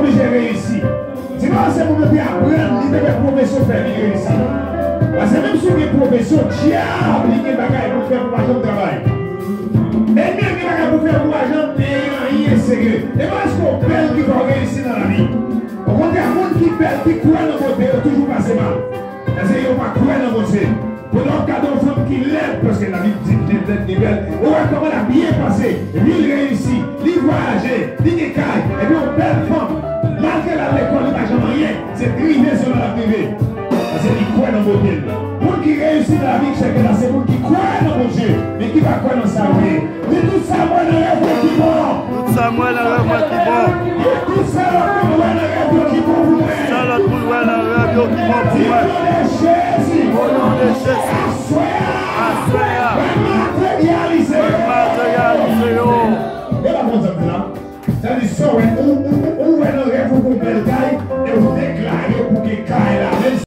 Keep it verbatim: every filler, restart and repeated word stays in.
oblije reyisi. Se pa paske moun nan te aprann, li te fè pwofesyon fè li reyisi. Paske menm si w gen pwofesyon, dyab, li gen bagay pou l fè pou l pa janm travay. Ènmi an gen bagay pou fè pou l pa janm gen anyen serye. E pa paske w bèl ki fè w reyisi nan lavi. Okontrè, moun ki bèl, ki kwè nan bote yo, toujou pase mal. Paske yo pa kwè nan Bondye. Pandan w ap gade yon fanm ki lèd, paske Labib di ki gen lèd, gen bèl, ou wè kòman l ap byen pase, epi l reyisi, li vwayaje, li gen kay, epi yon bèl fanm, malgre l al lekòl, li pa janm anyen, se drive sèlman l ap drive. Paske li kwè nan bote l. Moun ki reyisi nan lavi, chèke la, se moun ki kwè nan Bondye, men ki pa kwè nan sa yo ye. Di tout sa m wè nan rèv mwen ki bon. Tout sa m wè nan rèv mwen ki bon. Di tout sa lòt moun wè nan rèv yo ki bon pou mwen. Sa lòt moun wè nan rèv yo ki bon pou mwen. Di non de Jezi. O non de Jezi. Aswè a. Aswè a. Mwen materyalize yo. Mwen materyalize yo. E pa konn sa m di la. Sa di sa w wè, ou, ou, ou, ou wè nan rèv ou pou bèl kay, e ou deklare pou gen kay la.